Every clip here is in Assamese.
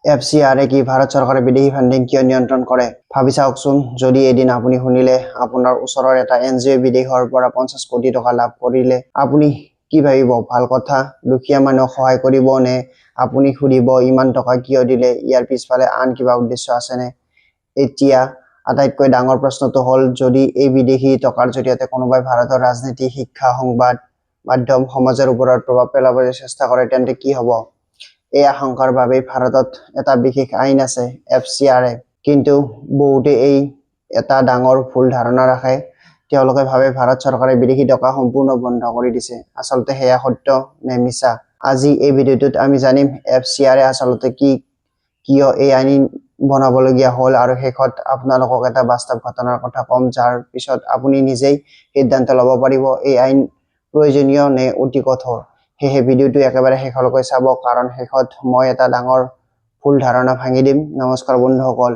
এফচিআৰএ কি? ভাৰত চৰকাৰে বিদেশী ফাণ্ডিং কিয় নিয়ন্ত্ৰণ কৰে? ভাবি চাওকচোন, যদি এদিন আপুনি শুনিলে আপোনাৰ ওচৰৰ এটা এনজিঅ' বিদেশৰ পৰা 50 কোটি টকা লাভ কৰিলে, আপুনি কি ভাবিব? ভাল কথা, দুখীয়া মানুহক সহায় কৰিব নে আপুনি সুধিব, ইমান টকা কিয় দিলে, ইয়াৰ পিছফালে আন কিবা উদ্দেশ্য আছেনে? এতিয়া আটাইতকৈ ডাঙৰ প্ৰশ্নটো হ'ল, যদি এই বিদেশী টকাৰ জৰিয়তে কোনোবাই ভাৰতৰ ৰাজনীতি, শিক্ষা, সংবাদ মাধ্যম, সমাজৰ ওপৰত প্ৰভাৱ পেলাবলৈ চেষ্টা কৰে, তেন্তে কি হ'ব? এই আশংকাৰ বাবেই ভাৰতত এটা বিশেষ আইন আছে, এফচিআৰএ। কিন্তু বহুতে এই এটা ডাঙৰ ভুল ধাৰণা ৰাখে। তেওঁলোকে ভাবে ভাৰত চৰকাৰে বিদেশী টকা সম্পূৰ্ণ বন্ধ কৰি দিছে। আচলতে সেয়া সত্য নে মিছা? আজি এই ভিডিঅ'টোত আমি জানিম এফচিআৰএ আচলতে কি, কিয় এই আইন বনাবলগীয়া হ'ল আৰু শেষত আপোনালোকক এটা বাস্তৱ ঘটনাৰ কথা ক'ম, যাৰ পিছত আপুনি নিজেই সিদ্ধান্ত ল'ব পাৰিব এই আইন প্ৰয়োজনীয় নে অতি কঠোৰ। সেয়েহে ভিডিঅ'টো একেবাৰে শেষলৈকে চাব, কাৰণ শেষত মই এটা ডাঙৰ ভুল ধাৰণা ভাঙি দিম। নমস্কাৰ বন্ধুসকল।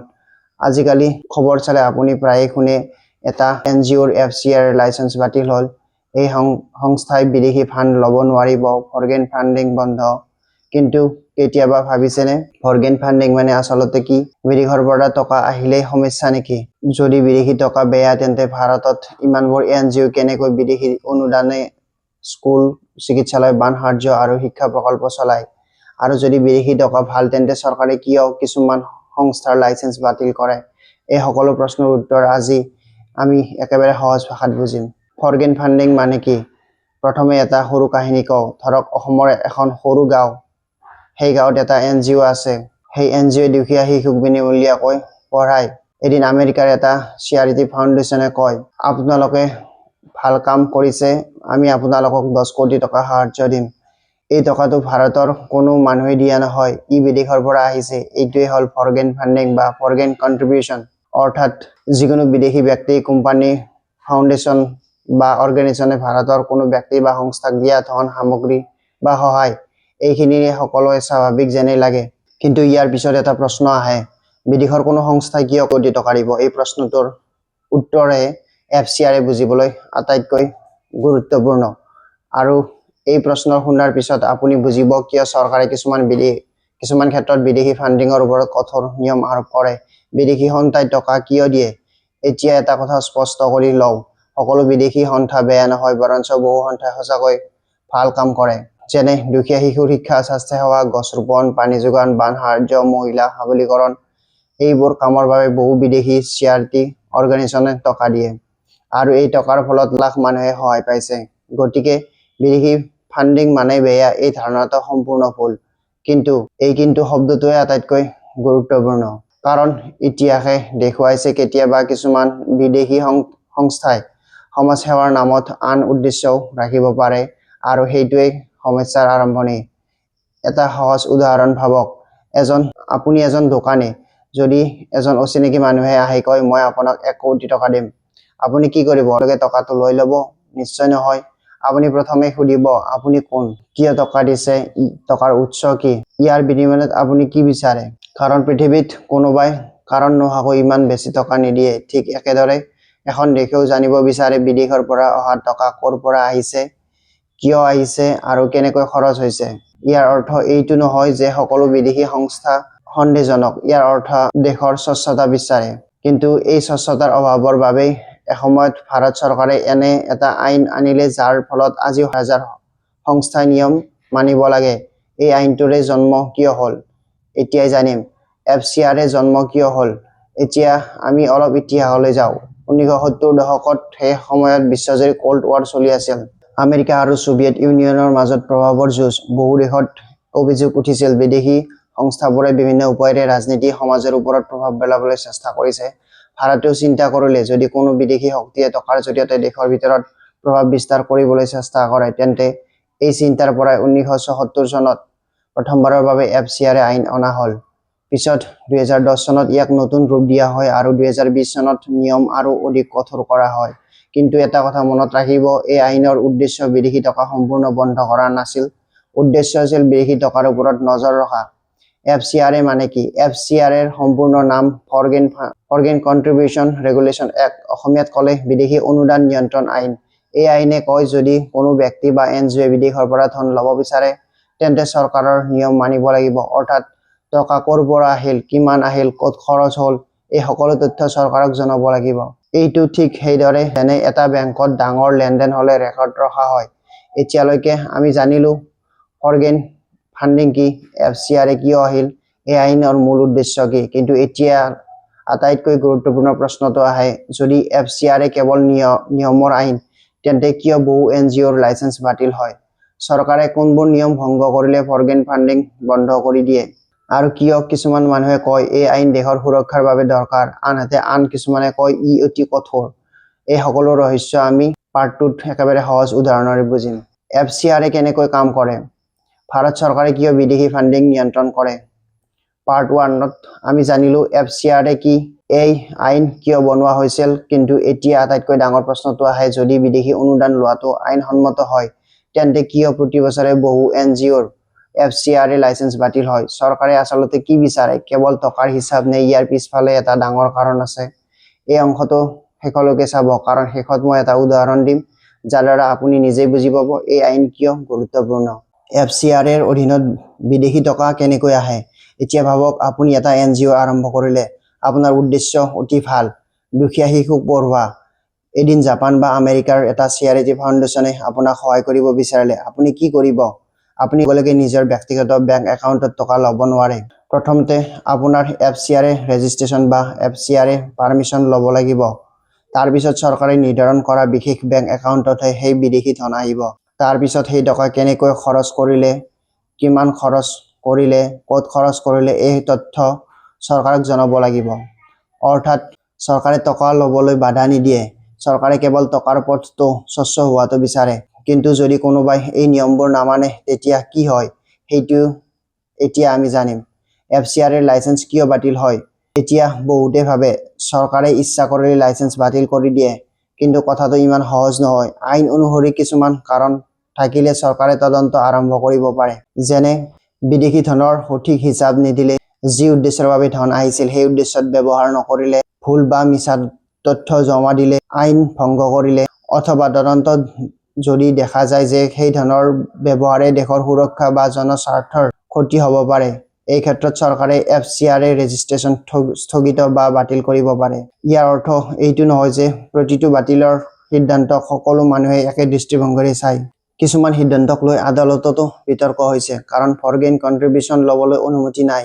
আজিকালি খবৰ চালে আপুনি প্ৰায়ে শুনে, এটা এনজিঅ'ৰ এফচিআৰ লাইচেন্স বাতিল হ'ল, এই সংস্থাই বিদেশী ফাণ্ড ল'ব নোৱাৰিব, ফৰেইন ফাণ্ডিং বন্ধ। কিন্তু কেতিয়াবা ভাবিছেনে, ফৰেইন ফাণ্ডিং মানে আচলতে কি? বিদেশৰ পৰা টকা আহিলেই সমস্যা নেকি? যদি বিদেশী টকা বেয়া, তেন্তে ভাৰতত ইমানবোৰ এনজিঅ' কেনেকৈ বিদেশী অনুদানে স্কুল, চিকিৎসালয়, বান সাহায্য আৰু শিক্ষা প্ৰকল্প চলায়? আৰু যদি বিদেশী টকা ভাল, তেন্তে চৰকাৰে কিয় কিছুমান সংস্থাৰ লাইচেন্স বাতিল কৰে? এই সকলো প্ৰশ্নৰ উত্তৰ আজি আমি একেবাৰে সহজ ভাষাত বুজিম। ফৰেইন ফাণ্ডিং মানে কি? প্ৰথমে এটা সৰু কাহিনী কওঁ। ধৰক অসমৰ এখন সৰু গাঁও। সেই গাঁৱত এটা এনজিঅ' আছে। সেই এনজিঅ'ই দুখীয়া শিশুক বিনামূলীয়াকৈ পঢ়ায়। এদিন আমেৰিকাৰ এটা চেৰিটি ফাউণ্ডেশ্যনে কয়, "আপোনালোকে ভাল কাম কৰিছে, আমি আপোনালোকক 10 কোটি টকা সাহায্য দিম।" এই টকাটো ভাৰতৰ কোনো মানুহে দিয়া নহয়, ই বিদেশৰ পৰা আহিছে। এইটোৱেই হ'ল ফৰেইন ফাণ্ডিং বা ফৰেইন কণ্ট্ৰিবিউশ্যন। অৰ্থাৎ যিকোনো বিদেশী ব্যক্তি, কোম্পানী, ফাউণ্ডেশ্যন বা অৰ্গেনাইজেশ্যনে ভাৰতৰ কোনো ব্যক্তি বা সংস্থাক দিয়া ধন, সামগ্ৰী বা সহায়। এইখিনিৰে সকলোৱে স্বাভাৱিক যেনেই লাগে। কিন্তু ইয়াৰ পিছত এটা প্ৰশ্ন আহে, বিদেশৰ কোনো সংস্থাই কিয় কোটি টকা দিব? এই প্ৰশ্নটোৰ উত্তৰে এফচিআৰএ বুজিবলৈ আটাইতকৈ গুৰুত্বপূৰ্ণ। আৰু এই প্ৰশ্ন শুনাৰ পিছত আপুনি বুজিব কিয় চৰকাৰে কিছুমান ক্ষেত্ৰত বিদেশী ফাণ্ডিঙৰ ওপৰত কঠোৰ নিয়ম আৰোপ কৰে। বিদেশী সন্থাই টকা কিয় দিয়ে? এতিয়া এটা কথা স্পষ্ট কৰি লওঁ, সকলো বিদেশী সন্থা বেয়া নহয়, বৰঞ্চ বহু সন্থাই সঁচাকৈ ভাল কাম কৰে। যেনে দুখীয়া শিশুৰ শিক্ষা, স্বাস্থ্যসেৱা, গছ ৰোপণ, পানী যোগান, বান সাহায্য, মহিলা সবলীকৰণ, এইবোৰ কামৰ বাবে বহু বিদেশী চেৰিটি অৰ্গেনাইজেশ্যনে টকা দিয়ে। আৰু এই টকাৰ ফলত লাখ মানুহে সহায় পাইছে। গতিকে বিদেশী ফাণ্ডিং মানেই বেয়া, এই ধাৰণাটো সম্পূৰ্ণ ভুল। কিন্তু এই "কিন্তু" শব্দটোৱে আটাইতকৈ গুৰুত্বপূৰ্ণ। কাৰণ ইতিহাসে দেখুৱাইছে, কেতিয়াবা কিছুমান বিদেশী সংস্থাই সমাজ সেৱাৰ নামত আন উদ্দেশ্যও ৰাখিব পাৰে আৰু সেইটোৱেই সমস্যাৰ আৰম্ভণি। এটা সহজ উদাহৰণ ভাবক, আপুনি এজন দোকানী। যদি এজন অচিনাকি মানুহে আহি কয়, "মই আপোনাক 1 কোটি টকা দিম", আপুনি কি কৰিব? লগে টকাটো লৈ ল'ব? নিশ্চয় নহয়। আপুনি প্ৰথমে সুধিব, আপুনি কোন, কিয় টকা দিছে, টকাৰ উৎস কি, ইয়াৰ বিনিময়ত আপুনি কি বিচাৰে? কাৰণ পৃথিৱীত কোনোবাই কাৰণ নোহোৱাকৈ ইমান বেছি টকা নিদিয়ে। ঠিক একেদৰে এখন দেশেও জানিব বিচাৰে বিদেশৰ পৰা অহা টকা ক'ৰ পৰা আহিছে, কিয় আহিছে আৰু কেনেকৈ খৰচ হৈছে। ইয়াৰ অৰ্থ এইটো নহয় যে সকলো বিদেশী সংস্থা সন্দেহজনক। ইয়াৰ অৰ্থ দেশৰ স্বচ্ছতা বিচাৰে। কিন্তু এই স্বচ্ছতাৰ অভাৱৰ বাবেই এসময়ত ভাৰত চৰকাৰে এনে এটা আইন আনিলে, যাৰ ফলত আজিও হাজাৰ সংস্থাই নিয়ম মানিব লাগে। এই আইনটোৰে জন্ম কিয় হ'ল? এতিয়াই জানিম এফচিআৰএ জন্ম কিয় হ'ল। এতিয়া আমি অলপ ইতিহাসলৈ যাওঁ। 1970 দশকত সেই সময়ত বিশ্বজুৰি কোল্ড ৱাৰ চলি আছিল। আমেৰিকা আৰু ছোভিয়েট ইউনিয়নৰ মাজত প্ৰভাৱৰ যুঁজ। বহু দেশত অভিযোগ উঠিছিল, বিদেশী সংস্থাবোৰে বিভিন্ন উপায়েৰে ৰাজনীতি, সমাজৰ ওপৰত প্ৰভাৱ পেলাবলৈ চেষ্টা কৰিছে। ভাৰতেও চিন্তা কৰিলে, যদি কোনো বিদেশী শক্তিয়ে টকাৰ জৰিয়তে দেশৰ ভিতৰত প্ৰভাৱ বিস্তাৰ কৰিবলৈ চেষ্টা কৰে তেন্তে। এই চিন্তাৰ পৰাই 1976 চনত প্ৰথমবাৰৰ বাবে এফচিআৰএ আইন অনা হ'ল। পিছত 2010 চনত ইয়াক নতুন ৰূপ দিয়া হয় আৰু 2020 চনত নিয়ম আৰু অধিক কঠোৰ কৰা হয়। কিন্তু এটা কথা মনত ৰাখিব, এই আইনৰ উদ্দেশ্য বিদেশী টকা সম্পূৰ্ণ বন্ধ কৰা নাছিল। উদ্দেশ্য আছিল বিদেশী টকাৰ ওপৰত নজৰ ৰখা। এফচিআৰএ মানে কি? এফচিআৰএ ৰ সম্পূৰ্ণ নাম ফৰেইন কণ্ট্ৰিবিউশ্যন ৰেগুলেশ্যন এক্ট। অসমীয়াত ক'লে বিদেশী অনুদান নিয়ন্ত্ৰণ আইন। এই আইনে কয়, যদি কোনো ব্যক্তি বা এনজিঅ'ই বিদেশৰ পৰা ধন ল'ব বিচাৰে, তেন্তে চৰকাৰৰ নিয়ম মানিব লাগিব। অৰ্থাৎ টকা ক'ৰ পৰা আহিল, কিমান আহিল, ক'ত খৰচ হ'ল, এই সকলো তথ্য চৰকাৰক জনাব লাগিব। এইটো ঠিক সেইদৰে যেনে এটা বেংকত ডাঙৰ লেনদেন হ'লে ৰেকৰ্ড ৰখা হয়। এতিয়ালৈকে আমি জানিলো ফৰেইন ফাণ্ডিং কি, এফচিআৰএ কিয় আহিল, এই আইনৰ মূল উদ্দেশ্য কি। কিন্তু এতিয়া আটাইতকৈ গুৰুত্বপূৰ্ণ প্ৰশ্নটো আহে, যদি এফচিআৰএ কেৱল নিয়মৰ আইন, তেন্তে কিয় বহু এনজিঅ'ৰ লাইচেন্স বাতিল হয়? চৰকাৰে কোনবোৰ নিয়ম ভংগ কৰিলে ফৰেইন ফাণ্ডিং বন্ধ কৰি দিয়ে? আৰু কিয় কিছুমান মানুহে কয় এই আইন দেশৰ সুৰক্ষাৰ বাবে দৰকাৰ, আনহাতে আন কিছুমানে কয় ই অতি কঠোৰ? এই সকলো ৰহস্য আমি পাৰ্ট টুত একেবাৰে সহজ উদাহৰণেৰে বুজিম। এফচিআৰএ কেনেকৈ কাম কৰে? ভাৰত চৰকাৰে কিয় বিদেশী ফাণ্ডিং নিয়ন্ত্ৰণ কৰে? পাৰ্ট ওৱানত আমি জানিলো এফচিআৰএ কি, এই আইন কিয় বনোৱা হৈছিল। কিন্তু এতিয়া আটাইতকৈ ডাঙৰ প্ৰশ্নটো আহে, যদি বিদেশী অনুদান লোৱাটো আইনসন্মত হয়, তেন্তে কিয় প্ৰতি বছৰে বহু এনজিঅ'ৰ এফচিআৰএ লাইচেন্স বাতিল হয়? চৰকাৰে আচলতে কি বিচাৰে? কেৱল টকাৰ হিচাপ নে ইয়াৰ পিছফালে এটা ডাঙৰ কাৰণ আছে? এই অংশটো শেষলৈকে চাব, কাৰণ শেষত মই এটা উদাহৰণ দিম, যাৰ দ্বাৰা আপুনি নিজেই বুজি পাব এই আইন কিয় গুৰুত্বপূৰ্ণ। এফচিআৰএৰ অধীনত বিদেশী টকা কেনেকৈ আহে? এতিয়া ভাবক, আপুনি এটা এনজিঅ' আৰম্ভ কৰিলে। আপোনাৰ উদ্দেশ্য অতি ভাল, দুখীয়া শিশুক পঢ়োৱা। এদিন জাপান বা আমেৰিকাৰ এটা চেৰিটি ফাউণ্ডেশ্যনে আপোনাক সহায় কৰিব বিচাৰিলে আপুনি কি কৰিব? আপুনি লগে লগে নিজৰ ব্যক্তিগত বেংক একাউণ্টত টকা ল'ব নোৱাৰে। প্ৰথমতে আপোনাৰ এফচিআৰএ ৰেজিষ্ট্ৰেশ্যন বা এফচিআৰএ পাৰ্মিশ্যন ল'ব লাগিব। তাৰ পিছত চৰকাৰে নিৰ্ধাৰণ কৰা বিশেষ বেংক একাউণ্টতহে সেই বিদেশী ধন আহিব। তাৰ পিছত সেই টকা কেনেকৈ খৰচ কৰিলে, কিমান খৰচ কৰিলে, ক'ত খৰচ কৰিলে, এই তথ্য চৰকাৰক জনাব লাগিব। অৰ্থাৎ চৰকাৰে টকা ল'বলৈ বাধা নিদিয়ে, চৰকাৰে কেৱল টকাৰ পথটো স্বচ্ছ হোৱাটো বিচাৰে। কিন্তু যদি কোনোবাই এই নিয়মবোৰ নামানে, তেতিয়া কি হয়, সেইটো এতিয়া আমি জানিম। এফচিআৰএৰ লাইচেন্স কিয় বাতিল হয়? এতিয়া বহুতে ভাবে চৰকাৰে ইচ্ছা কৰিলে লাইচেন্স বাতিল কৰি দিয়ে। কিন্তু কথাটো ইমান সহজ নহয়। আইন অনুসৰি কিছুমান কাৰণ থাকিলে চৰকাৰে তদন্ত আৰম্ভ কৰিব পাৰে। যেনে বিদেশী ধনৰ সঠিক হিচাপ নিদিলে, যি উদ্দেশ্যৰ বাবে ধন আহিছিল সেই উদ্দেশ্যত ব্যৱহাৰ নকৰিলে, ভুল বা মিছা তথ্য জমা দিলে, আইন ভংগ কৰিলে, অথবা তদন্তত যদি দেখা যায় যে সেই ধনৰ ব্যৱহাৰে দেশৰ সুৰক্ষা বা জনস্বাৰ্থৰ ক্ষতি হ'ব পাৰে। এই ক্ষেত্ৰত চৰকাৰে এফচিআৰএ ৰেজিষ্ট্ৰেশ্যন স্থগিত বা বাতিল কৰিব পাৰে। ইয়াৰ অৰ্থ এইটো নহয় যে প্ৰতিটো বাতিলৰ সিদ্ধান্তক সকলো মানুহে একে দৃষ্টিভংগীৰে চায়। কিছুমান সিদ্ধান্তক লৈ আদালততো বিতৰ্ক হৈছে, কাৰণ ফৰেইন কণ্ট্ৰিবিউশ্যন ল'বলৈ অনুমতি নাই।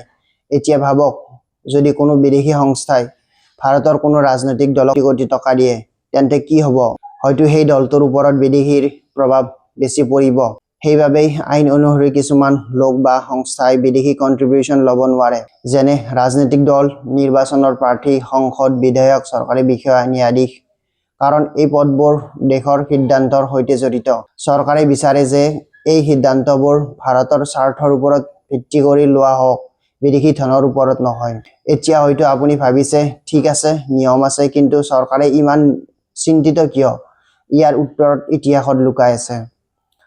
এতিয়া ভাবক, যদি কোনো বিদেশী সংস্থাই ভাৰতৰ কোনো ৰাজনৈতিক দলক কোটি কোটি টকা দিয়ে, তেন্তে কি হ'ব? হয়তো সেই দলটোৰ ওপৰত বিদেশীৰ প্ৰভাৱ বেছি পৰিব। সেইবাবেই আইন অনুসৰি কিছুমান লোক বা সংস্থাই বিদেশী কণ্ট্ৰিবিউশ্যন ল'ব নোৱাৰে, যেনে ৰাজনৈতিক দল, নিৰ্বাচনৰ প্ৰাৰ্থী, সাংসদ, বিধায়ক, চৰকাৰী বিষয়া, ন্যায়াধীশ। কাৰণ এই পদবোৰ দেশৰ সিদ্ধান্তৰ সৈতে জড়িত। চৰকাৰে বিচাৰে যে এই সিদ্ধান্তবোৰ ভাৰতৰ স্বাৰ্থৰ ওপৰত ভিত্তি কৰি লোৱা হওক, বিদেশী ধনৰ ওপৰত নহয়। এতিয়া হয়তো আপুনি ভাবিছে, ঠিক আছে, নিয়ম আছে, কিন্তু চৰকাৰে ইমান চিন্তিত কিয়? ইয়াৰ উত্তৰ ইতিহাসত লুকাই আছে।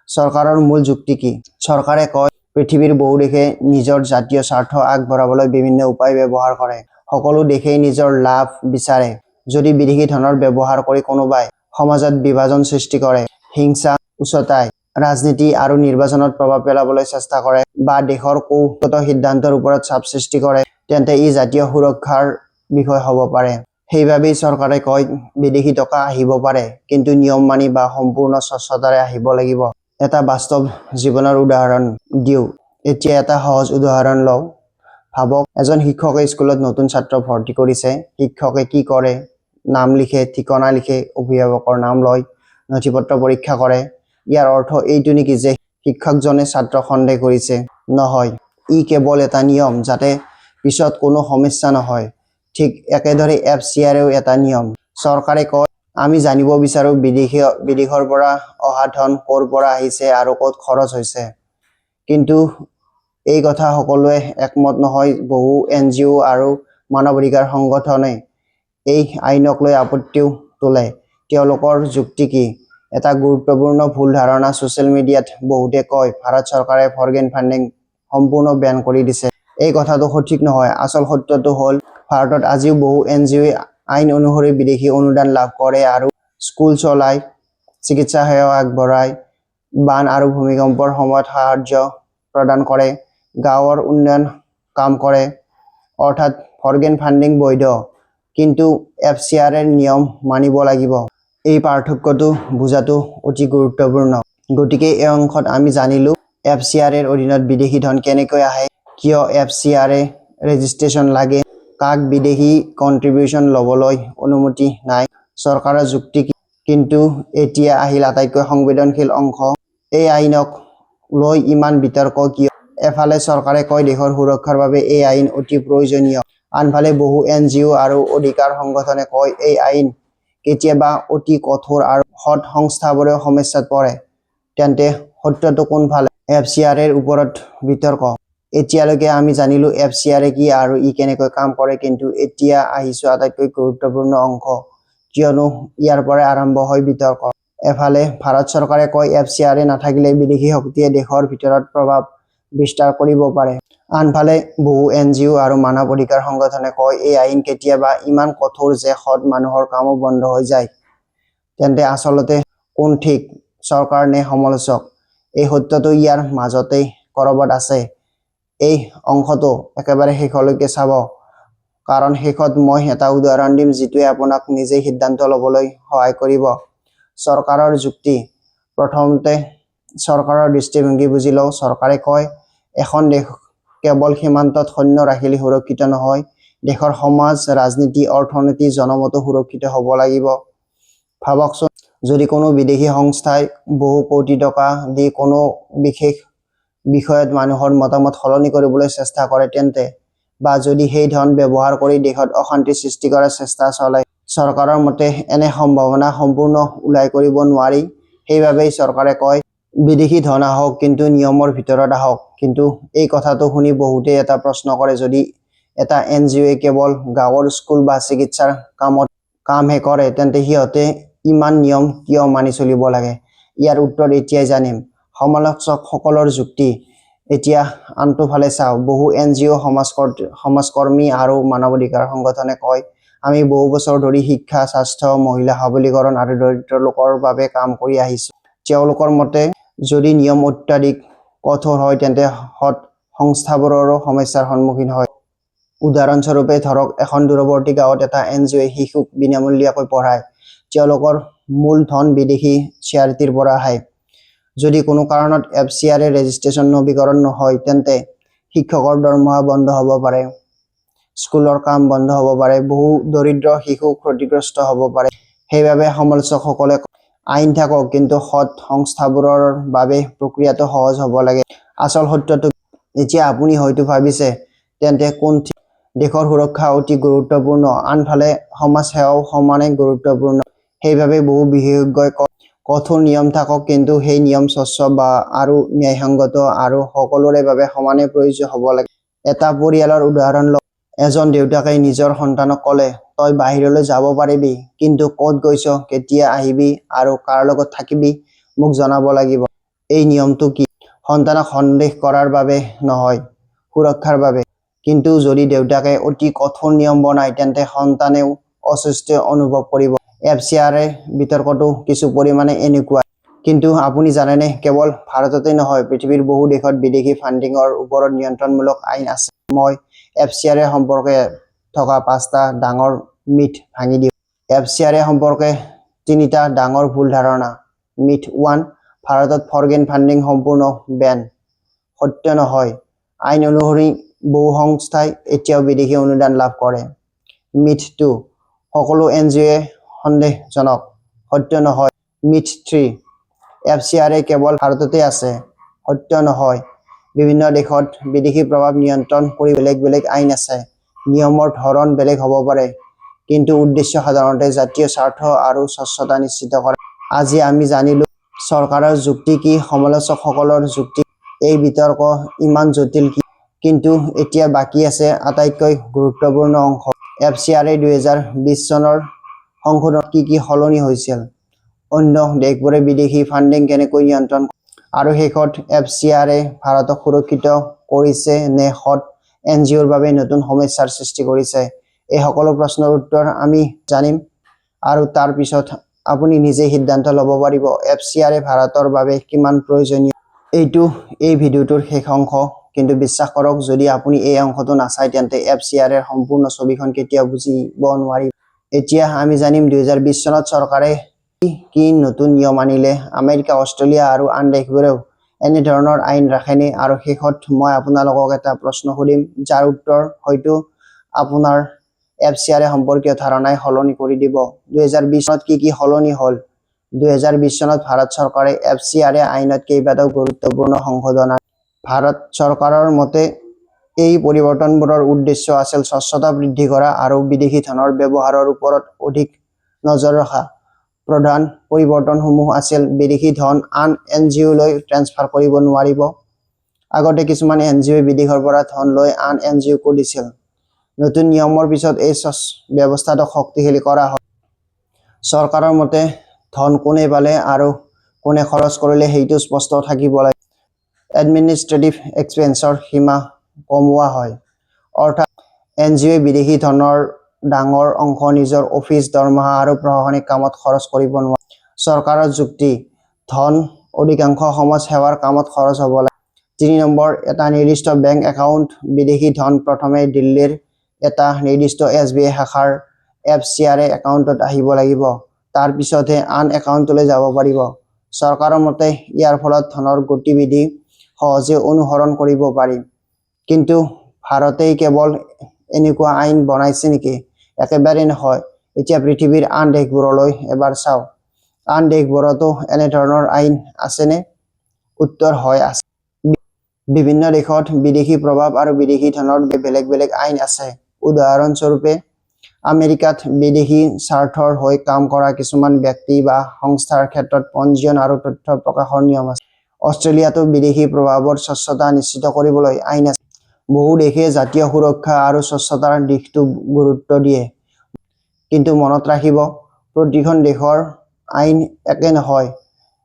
চৰকাৰৰ মূল যুক্তি কি? চৰকাৰে কয়, পৃথিৱীৰ বহু দেশে নিজৰ জাতীয় স্বাৰ্থ আগবঢ়াবলৈ বিভিন্ন উপায় ব্যৱহাৰ কৰে। সকলো দেশেই নিজৰ লাভ বিচাৰে। যদি বিদেশী ধনৰ ব্যৱহাৰ কৰি কোনোবাই সমাজত বিভাজন সৃষ্টি কৰে, হিংসা উচটায়, ৰাজনীতি আৰু নিৰ্বাচনত প্ৰভাৱ পেলাবলৈ চেষ্টা কৰে বা দেশৰ কৌশলগত সিদ্ধান্তৰ ওপৰত চাপ সৃষ্টি কৰে, তেন্তে ই জাতীয় সুৰক্ষাৰ বিষয় হ'ব পাৰে। সেইবাবেই চৰকাৰে কয়, বিদেশী টকা আহিব পাৰে, কিন্তু নিয়ম মানি বা সম্পূৰ্ণ স্বচ্ছতাৰে আহিব লাগিব। এটা বাস্তৱ জীৱনৰ উদাহৰণ দিওঁ। এতিয়া এটা সহজ উদাহৰণ লওঁ। ভাবক, এজন শিক্ষকে স্কুলত নতুন ছাত্ৰ ভৰ্তি কৰিছে। শিক্ষকে কি কৰে? নাম লিখে, ঠিকনা লিখে, অভিভাৱকৰ নাম লয়, নথিপত্ৰ পৰীক্ষা কৰে। ইয়াৰ অৰ্থ এইটো নেকি যে শিক্ষকজনে ছাত্ৰক সন্দেহ কৰিছে? নহয়, ই কেৱল এটা নিয়ম, যাতে পিছত কোনো সমস্যা নহয়। ঠিক একেদৰে এফচিআৰএও এটা নিয়ম। চৰকাৰে কয়, আমি জানিব বিচাৰো বিদেশৰ পৰা অহা ধন ক'ৰ পৰা আহিছে আৰু ক'ত খৰচ হৈছে। কিন্তু এই কথা সকলোৱে একমত নহয়। বহু এনজিঅ' আৰু মানৱ অধিকাৰ সংগঠনে এই আইনক লৈ আপত্তিও তোলে। তেওঁলোকৰ যুক্তি কি? এটা গুৰুত্বপূৰ্ণ ভুল ধাৰণা। ছ'চিয়েল মিডিয়াত বহুতে কয়, ভাৰত চৰকাৰে ফৰেইন ফাণ্ডিং সম্পূৰ্ণ বেন কৰি দিছে। এই কথাটো সঠিক নহয়। আচল সত্যটো হ'ল, ভাৰতত আজিও বহু এনজিঅ'ই আইন অনুসৰি বিদেশী অনুদান লাভ কৰে আৰু স্কুল চলায়, চিকিৎসা সেৱা আগবঢ়ায়, বান আৰু ভূমিকম্পৰ সময়ত সাহায্য প্ৰদান কৰে, গাঁৱৰ উন্নয়ন কামত সহায় কৰে। কাম কৰে। অৰ্থাৎ ফৰেইন ফাণ্ডিং বৈধ, কিন্তু এফচিআৰএৰ নিয়ম মানিব লাগিব। এই পাৰ্থক্যটো বুজাটো অতি গুৰুত্বপূৰ্ণ। গতিকে এই অংশত আমি জানিলো এফচিআৰএৰ অধীনত বিদেশী ধন কেনেকৈ আহে, কিয় এফচিআৰএ ৰেজিষ্ট্ৰেশ্যন লাগে, কাক বিদেশী কণ্ট্ৰিবিউশ্যন ল'বলৈ অনুমতি নাই, চৰকাৰৰ যুক্তি কি। কিন্তু এতিয়া আহিল আটাইতকৈ সংবেদনশীল অংশ। এই আইনক লৈ ইমান বিতৰ্ক কিয়? এফালে চৰকাৰে কয়, দেশৰ সুৰক্ষাৰ বাবে এই আইন অতি প্ৰয়োজনীয়। আনফালে বহু এনজিঅ' আৰু অধিকাৰ সংগঠনে কয়, এই আইন কেতিয়াবা অতি কঠোৰ আৰু সৎ সংস্থাবোৰেও সমস্যাত পৰে। তেন্তে সত্যটো কোনফালে? এফচিআৰএৰ ওপৰত বিতৰ্ক। এতিয়ালৈকে আমি জানিলো এফচিআৰএ কি আৰু ই কেনেকৈ কাম কৰে। কিন্তু এতিয়া আহিছো আটাইতকৈ গুৰুত্বপূৰ্ণ অংশ, কিয়নো ইয়াৰ পৰাই আৰম্ভ হয় বিতৰ্ক। এফালে ভাৰত চৰকাৰে কয়, এফচিআৰএ নাথাকিলে বিদেশী শক্তিয়ে দেশৰ ভিতৰত প্ৰভাৱ বিস্তাৰ কৰিব পাৰে। আনফালে বহু এনজিঅ' আৰু মানৱ অধিকাৰ সংগঠনে কয়, এই আইন কেতিয়াবা ইমান কঠোৰ যে সৎ মানুহৰ কামো বন্ধ হৈ যায়। তেন্তে আচলতে কোন ঠিক, চৰকাৰ নে সমালোচক? এই সত্যটো ইয়াৰ মাজতেই কৰবাত আছে। এই অংশটো একেবাৰে শেষলৈকে চাব, কাৰণ শেষত মই এটা উদাহৰণ দিম, যিটোৱে আপোনাক নিজেই সিদ্ধান্ত ল'বলৈ সহায় কৰিব। চৰকাৰৰ যুক্তি। প্ৰথমতে চৰকাৰৰ দৃষ্টিভংগী বুজি লওঁ। চৰকাৰে কয়, এখন দেশ কেৱল সীমান্তত সৈন্য ৰাখিলে সুৰক্ষিত নহয়, দেশৰ সমাজ, ৰাজনীতি, অৰ্থনীতি, জনমতো সুৰক্ষিত হ'ব লাগিব। ভাবকচোন, যদি কোনো বিদেশী সংস্থাই বহু কোটি টকা দি কোনো বিশেষ বিষয়ত মানুহৰ মতামত সলনি কৰিবলৈ চেষ্টা কৰে তেন্তে, বা যদি সেই ধন ব্যৱহাৰ কৰি দেশত অশান্তি সৃষ্টি কৰাৰ চেষ্টা চলায়? চৰকাৰৰ মতে এনে সম্ভাৱনা সম্পূৰ্ণ উলাই কৰিব নোৱাৰি। সেইবাবেই চৰকাৰে কয়, বিদেশী ধন আহক, কিন্তু নিয়মৰ ভিতৰত আহক। কিন্তু এই কথাটো শুনি বহুতেই এটা প্ৰশ্ন কৰে, যদি এটা এনজিঅ'য়ে কেৱল গাঁৱৰ স্কুল বা চিকিৎসাৰ কামত কামহে কৰে, তেন্তে সিহঁতে ইমান নিয়ম কিয় মানি চলিব লাগে? ইয়াৰ উত্তৰ এতিয়াই জানিম। সমালোচকসকলৰ যুক্তি। এতিয়া আনটো ফালে চাওঁ। বহু এনজিঅ', সমাজকৰ্মী আৰু মানৱ অধিকাৰ সংগঠনে কয়, আমি বহু বছৰ ধৰি শিক্ষা, স্বাস্থ্য, মহিলা সবলীকৰণ আৰু দৰিদ্ৰ লোকৰ বাবে কাম কৰি আহিছো। তেওঁলোকৰ মতে যদি নিয়ম অত্যাধিক কঠোৰ হয়, তেন্তে সৎ সংস্থাবোৰৰো সমস্যাৰ সন্মুখীন হয়। উদাহৰণস্বৰূপে, ধৰক এখন দূৰৱৰ্তী গাঁৱত এটা এনজিঅ'ই শিশুক বিনামূলীয়াকৈ পঢ়ায়। তেওঁলোকৰ মূল ধন বিদেশী চেৰিটিৰ পৰা আহে। যদি কোনো কাৰণত এফচিআৰএ ৰেজিষ্ট্ৰেশ্যন নৱীকৰণ নহয়, তেন্তে শিক্ষকৰ দৰমহা বন্ধ হ'ব পাৰে, স্কুলৰ কাম বন্ধ হ'ব পাৰে, বহু দৰিদ্ৰ শিশু ক্ষতিগ্ৰস্ত হ'ব পাৰে। সেইবাবে সমালোচকসকলে কয়, আইন থাকক, কিন্তু সৎ সংস্থাবোৰৰ বাবে প্ৰক্ৰিয়াটো সহজ হ'ব লাগে। আচল সত্যটো। এতিয়া আপুনি হয়তো ভাবিছে, তেন্তে কোন ঠিক? দেশৰ সুৰক্ষা অতি গুৰুত্বপূৰ্ণ, আনফালে সমাজ সেৱাও সমানে গুৰুত্বপূৰ্ণ। সেইবাবে বহু বিশেষজ্ঞই কয়, কঠোৰ নিয়ম থাকক, কিন্তু সেই নিয়ম স্বচ্ছ বা আৰু ন্যায়সংগত আৰু সকলোৰে বাবে সমানে প্ৰযোজ্য হ'ব লাগে। এটা পৰিয়ালৰ উদাহৰণ লওক। এজন দেউতাকে নিজৰ সন্তানক ক'লে, তই বাহিৰলৈ যাব পাৰিবি, কিন্তু ক'ত গৈছ, কেতিয়া আহিবি আৰু কাৰ লগত থাকিবি মোক জনাব লাগিব। এই নিয়মটো কি? সন্তানক সন্দেহ কৰাৰ বাবে নহয়, সুৰক্ষাৰ বাবে। কিন্তু যদি দেউতাকে অতি কঠোৰ নিয়ম বনায়, তেন্তে সন্তানেও অস্বস্তি অনুভৱ কৰিব। এফচিআৰএ বিতৰ্কটো কিছু পৰিমাণে এনেকুৱা। কিন্তু আপুনি জানেনে, কেৱল ভাৰততে নহয়, পৃথিৱীৰ বহু দেশত বিদেশী ফাণ্ডিঙৰ ওপৰত নিয়ন্ত্ৰণমূলক আইন আছে। মই এফচিআৰএ সম্পৰ্কে থকা পাঁচটা ডাঙৰ মিথ ভাঙি দিওঁ। এফচিআৰএ সম্পৰ্কে তিনিটা ডাঙৰ ভুল ধাৰণা। মিথ 1, ভাৰতত ফৰেইন ফাণ্ডিং সম্পূৰ্ণ বেন। সত্য নহয়। আইন অনুসৰি বহু সংস্থাই এতিয়াও বিদেশী অনুদান লাভ কৰে। মিথ 2, সকলো এনজিঅ'য়ে সন্দেহজনক। সত্য নহয়। মিথ 3, এফচিআৰএ কেৱল ভাৰততে আছে। সত্য নহয়। বিভিন্ন দেশত বিদেশী প্ৰভাৱ নিয়ন্ত্ৰণ কৰি বেলেগ বেলেগ আইন আছে। নিয়মৰ ধৰণ বেলেগ হ'ব পাৰে, কিন্তু উদ্দেশ্য সাধাৰণতে জাতীয় স্বাৰ্থ আৰু স্বচ্ছতা নিশ্চিত কৰা। আজি আমি জানিলো চৰকাৰৰ যুক্তি কি, সমালোচকসকলৰ যুক্তি, এই বিতৰ্ক ইমান জটিল কি। কিন্তু এতিয়া বাকী আছে আটাইতকৈ গুৰুত্বপূৰ্ণ অংশ। এফচিআৰএ 2020 চনৰ সংশোধনত কি কি সলনি হৈছিল, অন্য দেশবোৰে বিদেশী ফাণ্ডিং কেনেকৈ নিয়ন্ত্ৰণ, আৰু শেষত এফচিআৰএ ভাৰতক সুৰক্ষিত কৰিছে নে সৎ এনজিঅ'ৰ বাবে নতুন সমস্যাৰ সৃষ্টি কৰিছে? এই সকলো প্ৰশ্নৰ উত্তৰ আমি জানিম আৰু তাৰ পিছত আপুনি নিজেই সিদ্ধান্ত ল'ব পাৰিব, এফচিআৰএ ভাৰতৰ বাবে কিমান প্ৰয়োজনীয়। এইটো এই ভিডিঅ'টোৰ শেষ অংশ। কিন্তু বিশ্বাস কৰক, যদি আপুনি এই অংশটো নাচায় তেন্তে এফ.চি.আৰ.এৰ সম্পূৰ্ণ ছবিখন কেতিয়াও বুজিব নোৱাৰিব। এতিয়া আমি জানিম 2020 চনত চৰকাৰে কি কি নতুন নিয়ম আনিলে, আমেৰিকা, অষ্ট্ৰেলিয়া আৰু আন দেশবোৰেও এনে ধৰণৰ আইন ৰাখেনে? আৰু শেষত মই আপোনালোকক এটা প্ৰশ্ন সুধিম, যাৰ উত্তৰ হয়তো আপোনাৰ এফ.চি.আৰ.এ সম্পৰ্কীয় ধাৰণাই সলনি কৰি দিব। 2020 চনত কি কি সলনি হ'ল? 2020 চনত ভাৰত চৰকাৰে এফ.চি.আৰ.এ আইনত কেইবাটাও গুৰুত্বপূৰ্ণ সংশোধন আনে। ভাৰত চৰকাৰৰ মতে, এই পৰিৱৰ্তনবোৰৰ উদ্দেশ্য আছিল স্বচ্ছতা বৃদ্ধি কৰা আৰু বিদেশী ধনৰ ব্যৱহাৰৰ ওপৰত অধিক নজৰ ৰখা। প্ৰধান পৰিৱৰ্তনসমূহ আছিল বিদেশী ধন আন এনজিঅ'লৈ ট্ৰেন্সফাৰ কৰিব নোৱাৰিব। আগতে কিছুমান এনজিঅ'ই বিদেশৰ পৰা ধন লৈ আন এনজিঅ'কো দিছিল। নতুন নিয়মৰ পিছত এই ব্যৱস্থাটোক শক্তিশালী কৰা হয়। চৰকাৰৰ মতে, ধন কোনে পালে আৰু কোনে খৰচ কৰিলে সেইটো স্পষ্ট থাকিব লাগিব। এডমিনিষ্ট্ৰেটিভ এক্সপেন্সৰ সীমা কমোৱা হয়। অৰ্থাৎ এনজিঅ'ই বিদেশী ধনৰ ডাঙৰ অংশ নিজৰ অফিচ, দৰমহা আৰু প্ৰশাসনিক কামত খৰচ কৰিব নোৱাৰে। চৰকাৰৰ যুক্তি, ধন অধিকাংশ সমাজ সেৱাৰ কামত খৰচ হ'ব লাগে। 3 নম্বৰ, এটা নিৰ্দিষ্ট বেংক একাউণ্ট। বিদেশী ধন প্ৰথমে দিল্লীৰ এটা নিৰ্দিষ্ট এছ.বি.আই. শাখাৰ এফ.চি.আৰ.এ. একাউণ্টত আহিব লাগিব। তাৰ পিছতহে আন একাউণ্টলৈ যাব পাৰিব। চৰকাৰৰ মতে, ইয়াৰ ফলত ধনৰ গতিবিধি সহজে অনুসৰণ কৰিব পাৰি। কিন্তু ভাৰতেই কেৱল এনেকুৱা আইন বনাইছে নেকি? একেবাৰে নহয়। এতিয়া পৃথিৱীৰ আন দেশবোৰলৈ এবাৰ চাওঁ। আন দেশবোৰতো এনেধৰণৰ আইন আছেনে? উত্তৰ হয়, আছে। বিভিন্ন দেশত বিদেশী প্ৰভাৱ আৰু বিদেশী ধনৰ বেলেগ বেলেগ আইন আছে। উদাহৰণস্বৰূপে, আমেৰিকাত বিদেশী স্বাৰ্থৰ হৈ কাম কৰা কিছুমান ব্যক্তি বা সংস্থাৰ ক্ষেত্ৰত পঞ্জীয়ন আৰু তথ্য প্ৰকাশৰ নিয়ম আছে। অষ্ট্ৰেলিয়াতো বিদেশী প্ৰভাৱৰ স্বচ্ছতা নিশ্চিত কৰিবলৈ আইন আছে। বহু দেশে জাতীয় সুৰক্ষা আৰু স্বচ্ছতাৰ দিশটো গুৰুত্ব দিয়ে। কিন্তু মনত ৰাখিব, প্ৰতিখন দেশৰ আইন একে নহয়।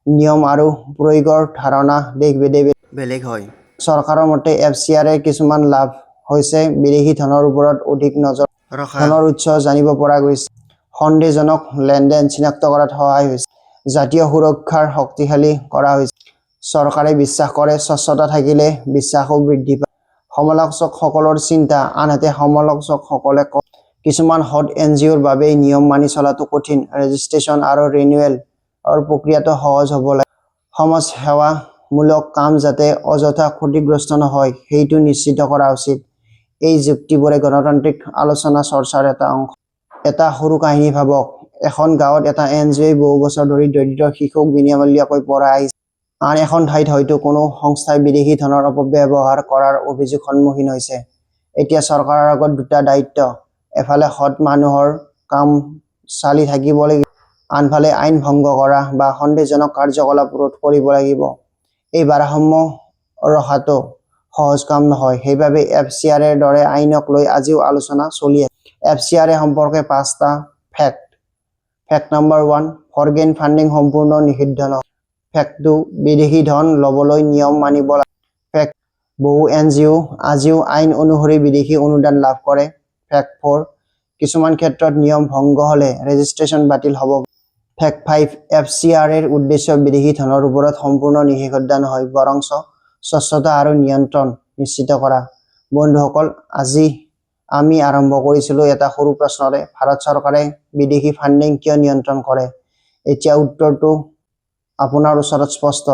নিয়ম আৰু প্ৰয়োগৰ ধাৰণা দেশভেদে বেলেগ হয়। চৰকাৰৰ মতে এফ.চি.আৰ.এৰ কিছুমান লাভ হৈছে বিদেশী ধনৰ ওপৰত অধিক নজৰ ৰখা। ধনৰ উৎস জানিব পৰা গৈছে। সন্দেহজনক লেনদেন চিনাক্ত কৰাত সহায় হৈছে। জাতীয় সুৰক্ষাৰ শক্তিশালী কৰা হৈছে। চৰকাৰে বিশ্বাস কৰে, স্বচ্ছতা থাকিলে বিশ্বাসও বৃদ্ধি পায়। সমালোচকসকলৰ চিন্তা। আনহাতে সমালোচকসকলে কয়, কিছুমান সৎ এনজিঅ'ৰ বাবেই নিয়ম মানি চলাটো কঠিন। ৰেজিষ্ট্ৰেচন আৰু ৰিনিউৱেলৰ প্ৰক্ৰিয়াটো সহজ হ'ব লাগে। সমাজসেৱামূলক কাম যাতে অযথা ক্ষতিগ্ৰস্ত নহয় সেইটো নিশ্চিত কৰা উচিত। এই যুক্তিবোৰে গণতান্ত্ৰিক আলোচনা-চৰ্চাৰ এটা অংশ। এটা সৰু কাহিনী ভাবক। এখন গাঁৱত এটা এনজিঅ'ই বহু বছৰ ধৰি দৰিদ্ৰ শিশুক বিনামূলীয়াকৈ পঢ়াই আহিছে। আন এখন ঠাইত হয়তো কোনো সংস্থাই বিদেশী ধনৰ অপব্যৱহাৰ কৰাৰ অভিযোগৰ সন্মুখীন হৈছে। এতিয়া চৰকাৰৰ আগত দুটা দায়িত্ব। এফালে সৎ মানুহৰ কাম চলি থাকিব লাগিব, আনফালে আইন ভংগ কৰা বা সন্দেহজনক কাৰ্যকলাপ ৰোধ কৰিব লাগিব। এই ভাৰসাম্য ৰখাটো সহজ কাম নহয়। সেইবাবেই এফ.চি.আৰ.এৰ দৰে আইনক লৈ আজিও আলোচনা চলি আছে। এফ.চি.আৰ.এ সম্পৰ্কে পাঁচটা fact. Fact number 1, foreign funding সম্পূৰ্ণ নিষিদ্ধ নহয়। ফেক্ট 2, বিদেশী ধন ল'বলৈ নিয়ম মানিব লাগে। ফেক্ট, বহু এনজিঅ' আজিও আইন অনুসৰি বিদেশী অনুদান লাভ কৰে। ফেক্ট 4, কিছুমান ক্ষেত্ৰত নিয়ম ভংগ হ'লে ৰেজিষ্ট্ৰেচন বাতিল হ'ব। ফেক্ট 5, এফ.চি.আৰ.এৰ উদ্দেশ্য বিদেশী ধনৰ ওপৰত সম্পূৰ্ণ নিষেধাজ্ঞা নহয়, বৰঞ্চ স্বচ্ছতা আৰু নিয়ন্ত্ৰণ নিশ্চিত কৰা। বন্ধুসকল, আজি আমি আৰম্ভ কৰিছিলো এটা সৰু প্ৰশ্নৰে, ভাৰত চৰকাৰে বিদেশী ফাণ্ডিং কিয় নিয়ন্ত্ৰণ কৰে? এতিয়া উত্তৰটো আপোনাৰ ওচৰত স্পষ্ট।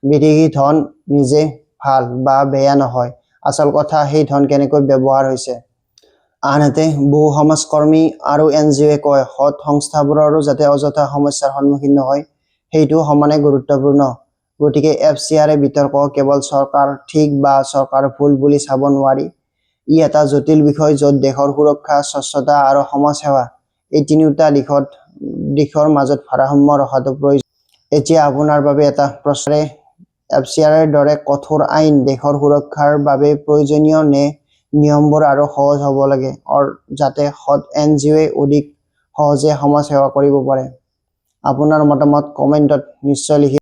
বিদেশী ধন নিজে ভাল বা বেয়া নহয়, আচল কথা সেই ধন কেনেকৈ ব্যৱহাৰ হৈছে। আনহাতে, বহু সমাজকৰ্মী আৰু এনজিঅ'য়ে কয়, সৎ সংস্থাবোৰো যাতে অযথা সমস্যাৰ সন্মুখীন নহয়, সেইটোও সমানে গুৰুত্বপূৰ্ণ। গতিকে এফ.চি.আৰ.এ বিতৰ্ক কেৱল চৰকাৰ ঠিক বা চৰকাৰ ভুল বুলি চাব নোৱাৰি। ই এটা জটিল বিষয়, য'ত দেশৰ সুৰক্ষা, স্বচ্ছতা আৰু সমাজসেৱা এই তিনিওটা দিশৰ মাজত ভাৰসাম্য ৰখাটো প্ৰয়োজন। এতিয়া আপোনাৰ বাবে এটা প্ৰশ্ন, এফ.চি.আৰ.এৰ দৰে কঠোৰ আইন দেশৰ সুৰক্ষাৰ বাবে প্ৰয়োজনীয় নে নিয়মবোৰ আৰু সহজ হ'ব লাগে, যাতে সৎ এনজিঅ'ই অধিক সহজে সমাজসেৱা কৰিব পাৰে? আপোনাৰ মতামত কমেণ্টত নিশ্চয় লিখিব।